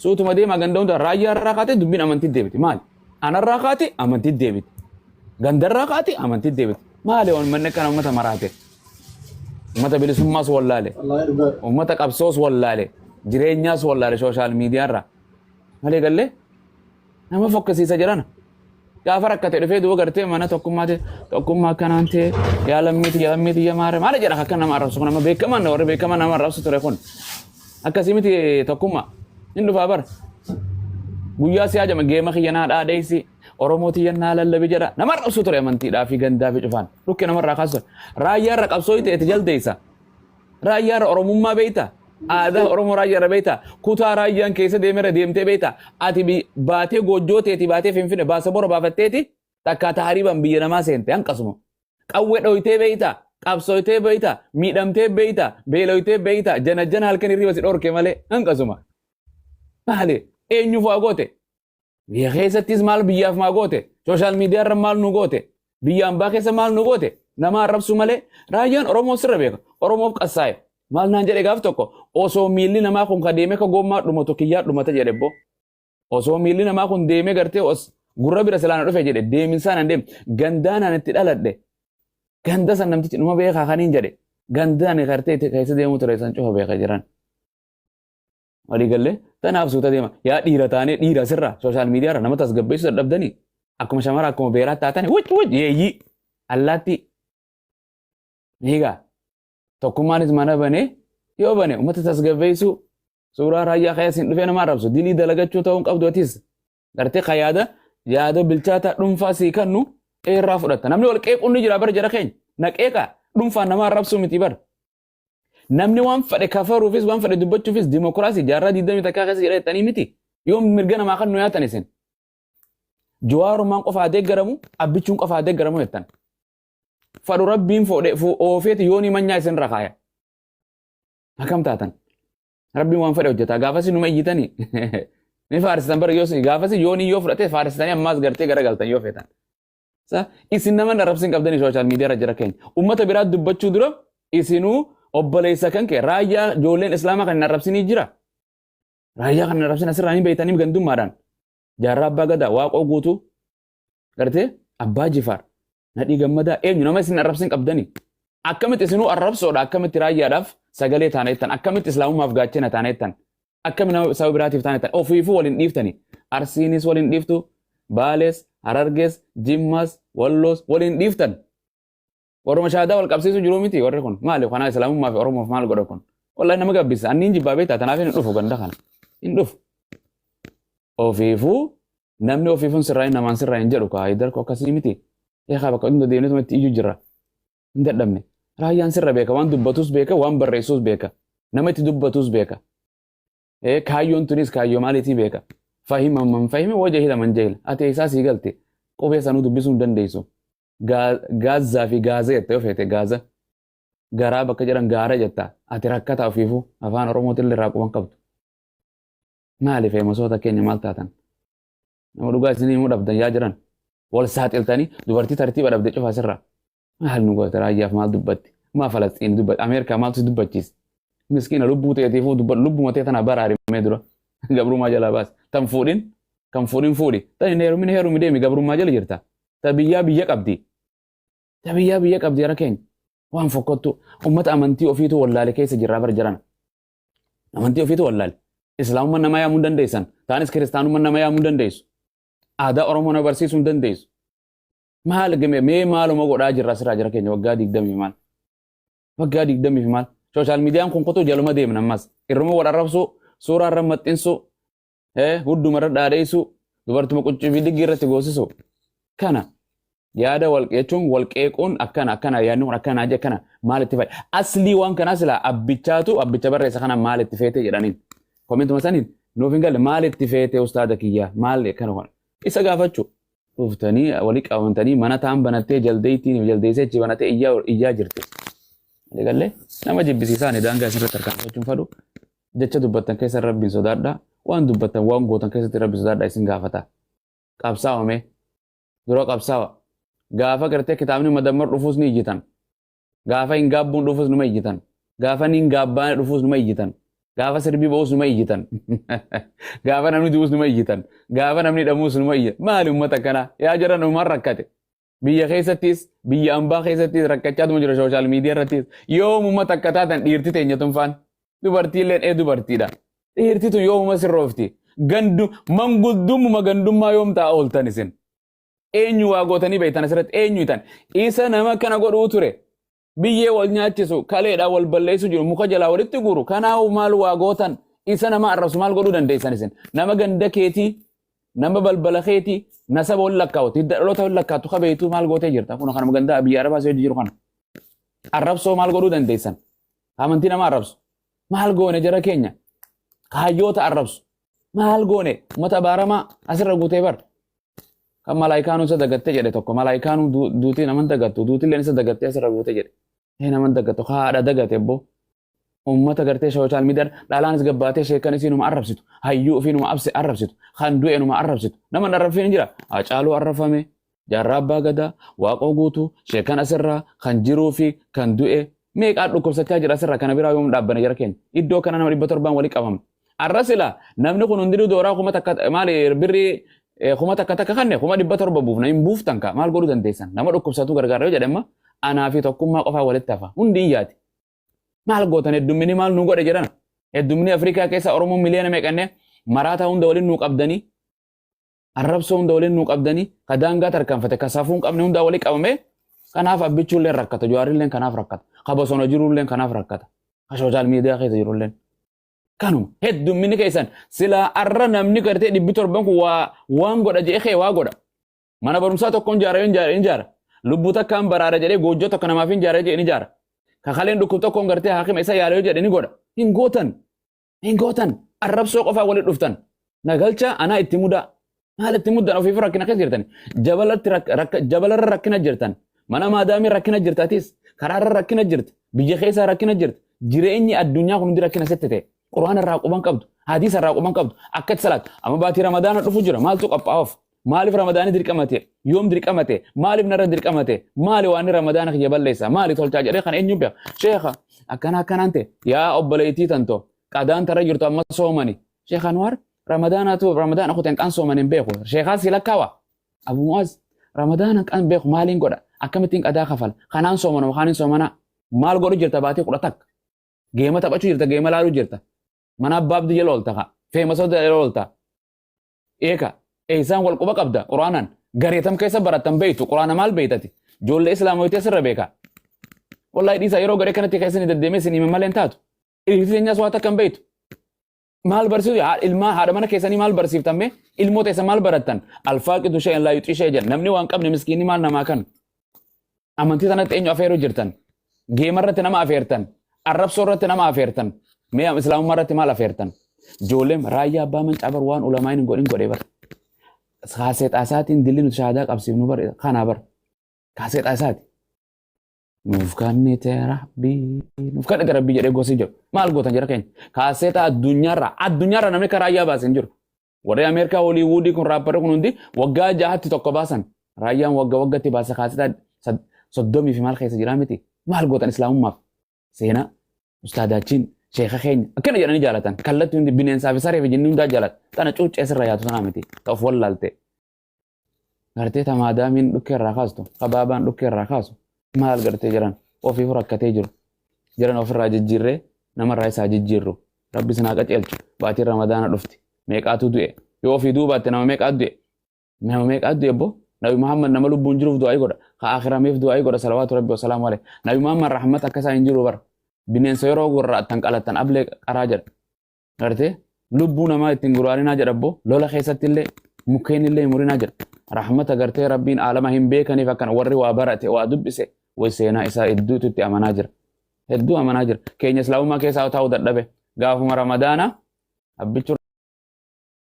Suutuma deemaa ganda hunda raayyaa irraa kaatee dubbiin amantii deebiti. Maali? Anarraa kaate amantii deebiti. Gandarraa kaate amantii deebiti. Maali waan manni akkana uummata maraate? Uummata bilisummaas wallaale. Wallaahi dhugaadha. Uummata qabsoos wallaale. Jireenyaas wallaale sooshaal miidiyaarraa. Malee gallee nama fokkisiisa jedhana. Gaafa rakkate dhufee duuba gartee mana tokkummaati tokkummaa akkanaan ta'e yaa lammii tiyya lammii tiyya maare maali jedha akka nama arrabsu kun amma beekamaan warri beekamaan nama arrabsu ture kun. Akkasii miti tokkummaa hin dhufaa bara. Guyyaa si hajama geema kiyya naa dhaadheessi Oromoo tiyya naa lallabi jedha nama arrabsu ture amantiidhaa fi gandaa fi cufaan dhukke namarraa kaasu. Raayyaa irra qabsoo ta'e itti jaldeessa. Raayyaa irra Oromummaa beekta? Aadaa Oromoo raayyaa irra beekta? Kutaa raayyaan keessa deemerra deemtee beekta? Ati baatee goojjoo teeti baatee Finfinne baasabora baafatteeti takkaa taariibaan biyya namaa seente hanqasuma. Qawwee dhoytee beekta? Qabsooytee beekta? Miidhamtee beekta? Beeloytee beekta? Jana jana halkan hirriba si dhorke malee hanqasuma. Maali? Eenyuuf waa goote? Biyya keessattis maal biyyaaf maa goote? Sooshaal miidiyaa irra maal nu goote? Biyya ambaa keessa maal nu goote? Nama arrabsu malee raayyaan Oromoo sirra beeka. Oromoof qassaa'e. Maal naan jedhe gaaf tokko osoo miilli namaa kun ka deemee ka goommaa dhumatu kiyyaa dhumata jedhe bbo. Osoo miilli namaa kun deemee gartee os gurra bira silaa na dhufe jedhe deeminsaan an deem gandaan an itti dhaladhe. Ganda san namtichi numa beekaa kaniin jedhe gandaan gartee itti keessa deemuu ture san cufa beeka jiran. Walii gallee tanaaf suuta deema. Yaa dhiira taanee dhiira asirraa sooshaal miidiyaa irra nama tasgabbeessuu dadhabdanii akkuma shamara akkuma beeraa taatanii wuc wuc yeeyyii allaattii. Egaa tokkummaanis mana banee yoo bane uummata tasgabbeessuu suuraa raayyaa keessa hin dhufee nama arrabsu dilii dalagachuu ta'uu hin qabdu atis gartee ka yaada yaada bilchaataa dhuunfaa sii kannu eerraa fudhatta namni wal qeequun ni jira bara jara keenya na qeeqa dhuunfaan nama arrabsuu miti bara. Namni waan fedhe kafaruufis waan fedhe dubbachuufis dimokiraasii jaarraa 21 keessa jira jettanii miti. Yoom mirga namaa kan nu yaatan isin. Jawaarumaan qofa haa deeggaramu, abbichuun qofa haa deeggaramu jettan. Fadhu rabbiin fuudhe oofeeti yoonii manyaa isin irra kaaya. Akkam taatan? Rabbiin waan fedhe hojjeta. Gaafasi numa iyyitanii. Ni faarsitan bara yoo gaafasi yoonii yoo fudhate faarsitanii ammaas gartee garagaltan yoo feetan. Sa isin nama hin arrabsin qabdanii sooshaal miidiyaa irra jira keenya. Ummata biraa dubbachuu dura isinuu obboleessa kan kee raayyaa ijoolleen islaamaa kan hin arrabsinii jira. Raayyaa kan hin arrabsin asirraa ni beektanii gandummaadhaan. Jaarraa abbaa gadaa waaqoo guutuu gartee abbaa jifaar nadhii gammadaa eenyu nama isin arrabsin qabdanii. Akkamitti isinuu arrabsoodha akkamitti raayyaadhaaf sagalee taana jettan akkamitti islaamummaaf gaachena taana jettan akkami nama saba biraatiif taane ta'e ofiifuu waliin dhiiftani arsiinis waliin dhiiftu baalees harargees jimmaas walloos waliin dhiiftan warruma shaadaa wal qabsiisu jiru miti warri kun maali kanaa islaamummaa fi oromoof maal godha kun wallahi nama gabbisa anniin jibbaa beektaa tanaaf hin dhufu ganda kana hin dhufu ofiifuu namni ofiifuun sirraa hin namaan sirraa hin jedhu kaa darko akkasii miti eekaa bakka hunda deemnetuma itti iyyuu jirra hin dadhabne. Raayyaan sirra beeka waan dubbatus beeka waan barreessus beeka nama itti dubbatus beeka. Kaayyoon tunis kaayyoo maaliitii beeka. Fahima man fahime wa jahila man jahila. Ati eessaa sii galte qubee sanuu dubbisuu hin dandeessu. Gaazzaa fi gaaza jetta yoo feete gaaza. Garaa bakka jedhan gaara jetta. Ati rakkataa ofiifuu afaan Oromootillee irraa quban qabdu. Maali feemasoota keenya maal taatan? Nama dhugaa isinii himuu dhabdan yaa jiran. Wal saaxiltanii dubartii tartiiba dhabde cufa asirraa. Maal nu goote raayyaaf maal dubbatti? Maa Falasxiin dubbatti? Ameerikaa maaltu si dubbachiise? Miskiina lubbuu teetiifuu dubbadhu lubbuma tee tana baraari mee dura. Gabrummaa jalaa baasi. Tan fuudhin kan fuudhin fuudhi. Tan hin heerumin heerumi deemi gabrummaa jala jirta. Ta biyyaa biyya qabdi. Ta biyyaa biyya qabdi yara keenya. Waan fokkottu ummata amantii ofiitu wallaale keessa jirraa bar jiran. Amantii ofiitu wallaale. Islaamummaa nama yaamuu hin dandeessan. Taanis kiristaanummaa nama yaamuu hin dandeessu. Aadaa Oromoo nama barsiisuu hin dandeessu. Maal game mee maaluma godhaa jirra asirraa jira keenya waggaa digdamii maal. Waggaa digdamii fi maal. Sooshaal miidiyaan kun kutuu jaluma deemna ammas. Irruma wal arrabsuu, suuraa irra maxxansuu, hudduma irra dhaadheessuu, dubartuma quccii fi diggii irratti goosisuu. Kana yaada wal jechuun wal qeequun akkana akkana yaadni kun akkanaa jee akkana maal itti fayyada. Aslii waan kanaa silaa abbichaatu abbicha barreessa kana maal itti feete jedhaniin. Komentuma saniin nuuf hin galle maal itti feete ustaada kiyyaa maal kana kun isa gaafachuu. Dhuftanii walii qabamtanii mana taan banattee jaldeettiin jaldeessee achi banattee iyyaa iyyaa jirti. Galee nama jibbisiisaa ani daangaa isinirratti harkaanfachuun fadhu jecha dubbattan keessa rabbiin sodaadha waan dubbattan waan gootan keessatti rabbi sodaadha isin gaafata. Qabsaawa mee dura qabsaawa gaafa gartee kitaabni madammar dhufuus ni iyyitan gaafa hin gaabbuun dhufuus numa iyyitan gaafa ni hin gaabbaane dhufuus numa iyyitan. Gaafa sirbii ba'uus numa iyyitan. Gaafa namni du'uus numa iyyitan. Gaafa namni hidhamuus numa iyya. Maali uummata akkanaa? Yaa jara numaan rakkate. Biyya keessattis biyya ambaa keessattis rakkachaatuma jira sooshaal miidiyaa irrattis. Yoom uummata akka taatan dhiirti teenya tunfaan. Dubartiilleen ee dubartiidha. Dhiirti tun yoomuma sirroofti. Gandu manguddumuma gandummaa yoom ta'a ooltan isin. Eenyu waa gootanii beektan asirratti eenyu itan. Isa nama kana godhuu ture. Biyyee wal nyaachisu, kaleedhaan wal balleessu jiru, muka jalaa walitti guuru. Kanaaf maal waa gootan? Isa nama arrabsu maal godhuu dandeessan isin? Nama ganda keetii, nama balbala keetii, nasaba wal lakkaa'utu, hidda dhaloota wal lakkaa'atu kabeetu maal gootee jirta? Kun kanuma ganda biyya arabaa si hojii jiru kana. Arrabsoo maal godhuu dandeessan? Amantii nama arrabsu. Maal goone jara keenya? Kaayyoota arrabsu. Maal goone? Uummata abaaramaa asirra guutee bar. Kan malaayikaanuu isa dagattee jedhe tokko malaayikaanuu duutii naman dagattu duutilleen isa dagattee asirra guute jedhe. Ee naman dagattu haadha dagate bbo. Uummata gartee sooshaal miidiyaa dhalaanis gabbaatee sheekan isii numa arrabsitu hayyuu ofii numa abse arrabsitu kan du'e numa arrabsitu nama hin arrabsiin hin jira. Hacaaluu arrabfame jaarraa abbaa gadaa waaqoo guutuu sheekan asirraa kan jiruu fi kan du'e meeqaa dhukkubsachaa jira asirraa kana biraa yoom dhaabbane jara keenya iddoo kana nama 700 walii qabamne. Arra sila namni kun hundinuu dooraa 1000 maali birrii 1000 takka kanne 700,000 buufna hin buuftan ka maal godhuu dandeessan nama dhukkubsatu gargaara yoo jedhe amma anaa fi tokkummaa qofaa walitti hafa hundi hin yaati. Maal gootan heddummini maal nu godhe jedhana heddummini Afrikaa keessa Oromoon miliyoona meeqannee maraataa hunda waliin nu qabdanii arrabsoo hunda waliin nu qabdanii ka daangaa tarkaanfate ka safuu hin qabne hundaa walii qabamee kanaaf abbichuulleen rakkata jawaarilleen kanaaf rakkata ka bosona jirulleen kanaaf rakkata ka sooshaal miidiyaa keessa jirulleen. Kanuma heddumminni keessan silaa arra namni gartee 700 kun waa waan godha jedhee kee waa godha. Mana barumsaa tokko hin jaara yoo hin jaara hin jaara. Lubbuu takkaan baraara jedhee goojjoo tokko namaaf hin jaara jedhee ni jaara. Kakaleen dhukkub tokkoon gartee haakima isa yaala yoo jedhe ni godha. Hin gootan. Hin gootan. Arrabsoo qofaa walitti dhuftan. Nagalcha anaa itti mudaa. Maal itti muddan ofiif rakkina keessa jirtan. Jabalatti jabalarra rakkina jirtan. Mana maadaamii rakkina jirta atis. Karaarra rakkina jirta. Biyya keessaa rakkina jirta. Jireenyi addunyaa kun hundi rakkina sitti ta'e. Qur'aana irraa quban qabdu. Hadiisa irraa quban qabdu. Akkatti salaatu. Amma baatii Ramadaana dhufu jira. Maaltu qophaa'uuf? Maaliif Ramadaani dirqama ta'e? Yoom dirqama ta'e? Maaliif narra dirqama ta'e? Maali waan Ramadaana kiyya balleessa? Maali tolchaa jedhee kana eenyu beeka? Sheekha akkana akkanaan ta'e. Yaa obboleettii tantoo qadaan tarra jirtu amma soomani. Sheekh Anwaar Ramadaanatu Ramadaana kuteen qan sooman hin beeku. Sheekhaa si lakkaawa. Abu Mu'az Ramadaana qan beeku maaliin godha? Akkamittiin qadaa kafala? Kanaan soomana moo kaaniin soomana? Maal godhu jirta baatii 11? Geema taphachuu jirta geema laaluu jirta. Mana abbaa abdii jala oolta kaa. Feemasota jala oolta. Eeka eessaan wal quba qabda quraanaan gareetam keessa barattan beektu quraana maal beektati? Ijoollee islaamoyitee asirra beeka. Wallahi dhiisaa yeroo garee kanatti keessa ni deddeemee isin hime malee hin taatu. Dhiirti teenyaas waa takka hin beektu. Maal barsiisu ilmaa haadha mana keessanii maal barsiiftan mee ilmoo teessa maal barattan alfaaqidu shay'an laa yuxii shay'an jedhan namni waan qabne miskiinni maal namaa kan amantii sanatti eenyu afeeruu jirtan geema irratti nama afeertan arrabsoo irratti nama afeertan mee islaamummaa irratti maal afeertan ijoolleen raayyaa abbaa mancaa bar waan ulamaa hin godhin godhee bar kaaseexaa isaatiin dilli nuti shahaadaa qabsiifnu bar kanaa bar kaaseexaa isaati Nuuf kennite rabbii nuuf kennite rabbii jedhee gosi jiru. Maal gootan jara keenya? Kaaseeta addunyaarraa addunyaarraa namni karaa raayyaa baase hin jiru. Warri Ameerikaa Holiiwuudii kun raapparri kun hundi waggaa jahatti tokko baasan. Raayyaan wagga waggatti baasa kaaseeta 30 fi maal keessa jiraa miti. Maal gootan islaamummaaf? Seenaa ustaadaachiin sheeka keenya akkana jedhanii jaalatan. Kallatti hundi bineensaa fi saree fi jinni hundaa jaalata. Tana cuuccee sirra yaatu sanaa miti. Ta of wallaalte. Gartee ta maadaamiin dhukkee irraa kaastu, ka baabaan dhukkee irraa kaasu maal gartee jiran ofiif rakkatee jiru. Jiran ofirraa jijjiirree namarraa isaa jijjiirru. Rabbi isin haa qaceelchu. Baatiin Ramadaana dhufti. Meeqaatu du'e? Yoo ofii du'uu baatte nama meeqaatu du'e? Nama meeqaatu du'e boo? Nabi Muhammad nama lubbuun jiruuf du'aa'ii godha. Ka akhirameef du'aa'ii godha salawaatu rabbi wasalaamu alayhi. Nabi Muhammad rahmata akka isaa hin jiru bara. Bineensa yeroo gurraattan qalattan ablee qaraa jedha. Gartee lubbuu namaa ittiin guraarinaa jedha abbo lola keessatti illee mukkeen illee hin murinaa jedha. Rahmata gartee rabbiin aalama hin beekaniif akkana warri waa barate waa dubbise way seenaa isaa hedduutu itti amanaa jira. Hedduu amanaa jira. Keenya islaamummaa keessaa taa'uu dadhabe gaafuma ramadaana abbichu